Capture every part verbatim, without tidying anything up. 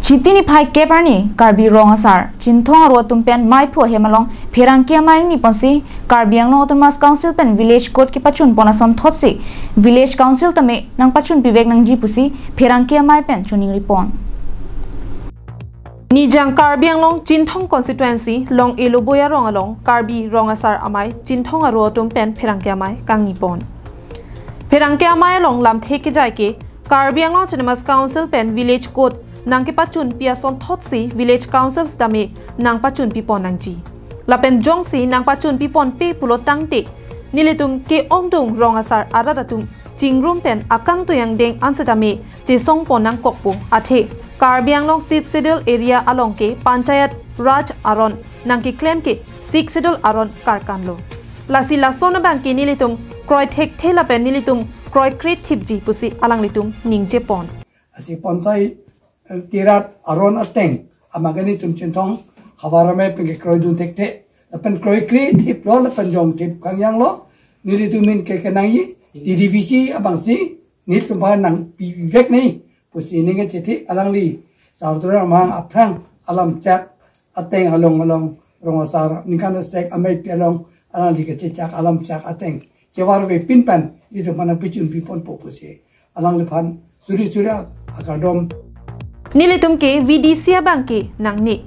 Chiti niphai kep arni Karbi Rong Asar Chinthong Aro atum pen maiphu ahem along pherangke amei ingni ponsi Karbi Anglong Autonomous Council pen Village Court kepachun pon asonthotsi Village Council tame nangpachun pivek nangji pusi pherangke amei pen choningri pon. Nijang Karbi Anglong Chinthong Constituency Long Eloboi arong along Karbi Rong Asar Amei Chinthong Aro atum pen pherangke amei kangni pon. Pherangke amei along lamthe kejai ke Karbi Anglong Autonomous Council pen Village Court nangkepachun pi asonthotsi Village Council sitame nangpachun pipon nangji. Lapen jongsi nangpachun pipon pe pulo tangte nelitum ke-ongdung rong asar arat atum chingrum pen akangtui angdeng an sitame chesong pon nangkokpo, athe Karbi Anglong Sixth Schedule area along ke Panchayat Raj aron nangkeklem ke Sixth Schedule aron karkanlo. Lasi lason abang ke nelitum kroi thekthe lapen nelitum kroikre thipji pusi alanglitum ningje pon. Lasi Panchayat, eh, Tiraj aron ateng amang ke nelitum Chinthong havar amei pen kekroidun thekthe lapen kroikre thiplo lapen jong thip kangjanglo. Nelitum ahin ke kenangji T D V C abangsi nelitum aphan nangpivek nangji pusi ning kachethe. Alangli Sarthe Terang amang aphrang alamchak ateng along along rong asar ningkan asek ameipi along alangli kachechak alamchak ateng chevarve pin pen nelitum aphan nangpachun piponpo pusi alangliphan suri suri akardom. Nelitum ke V D C abang ke nangne,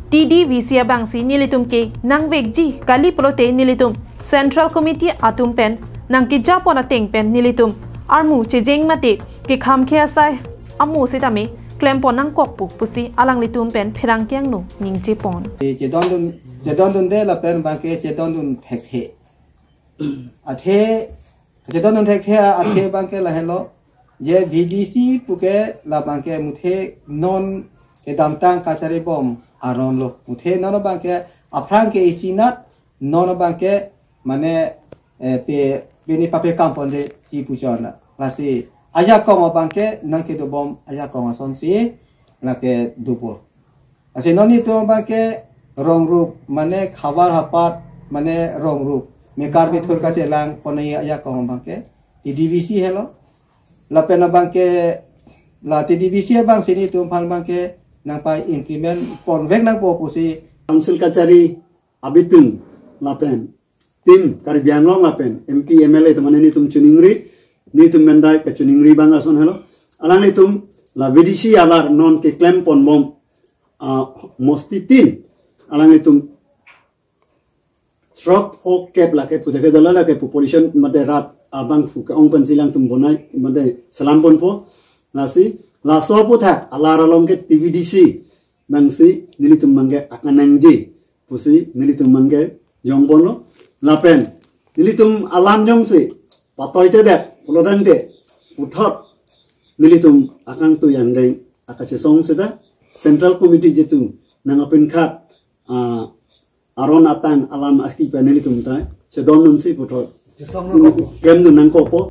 T D V C abangsi nelitum ke nangvekji kali pulote nelitum Central Committee atum pen nangkeja pon ateng pen nelitum armu chejeng mate kekham khe asai amo sitame klem pon nangkokpo pusi alanglitum pen pherangke angno ningje pon. Chedondun, chedondunde lapen abang ke chedondun thekthe. Athe, chedondun thekthe athe abang ke lahelo. Je V D C pu ke labang ke muthe non kedamtang kachari bom aron lo. Muthe non abang ke aphrang ke isinat, non abang ke mane, eh, pe, pini pape kam ponde ti puchon na. Lasi ajakong abang ke nangkedobom ajakong asonsi lake dopo. Lasi non nelitum abang ke rong rup mane khavar hapat mane rong rup mekar methur kachelang konai ajakong abang ke T D V C helo. Lapen abang ke la T D V C abangsi nelitum aphan abang ke nangpa-implement ponvek nangpo pusi Council kachari abitung lapen team Karbi Anglong lapen M P, M L A atum mane nelitum choningri, nelitum mendai kachoningri abang ason helo. Alanglitum la V D C alar non keklem ponbom, ah, mosti tin alanglitum throk pho kep lake pu thek dolo lake population mate rat abangphu ke-ong pensi alangtum bonai mate selam ponpo. Lasi laso aphuthak alar along ke T V D C abangsi nelitum abang ke akanangji pusi nelitum abang ke jong ponlo. Lapen nelitum alam jongsi patoitedet pulotangte puthot nelitum akangtui angdeng akachesong seta Central Committee jitu nang apinkhat, ah, aron atan alam aski pen nelitum ta chedondunsi puthot klem dun nangkokpo.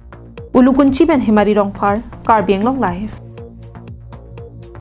Ulukunchi pen Hemari Rongphar, Karbi Anglong Live.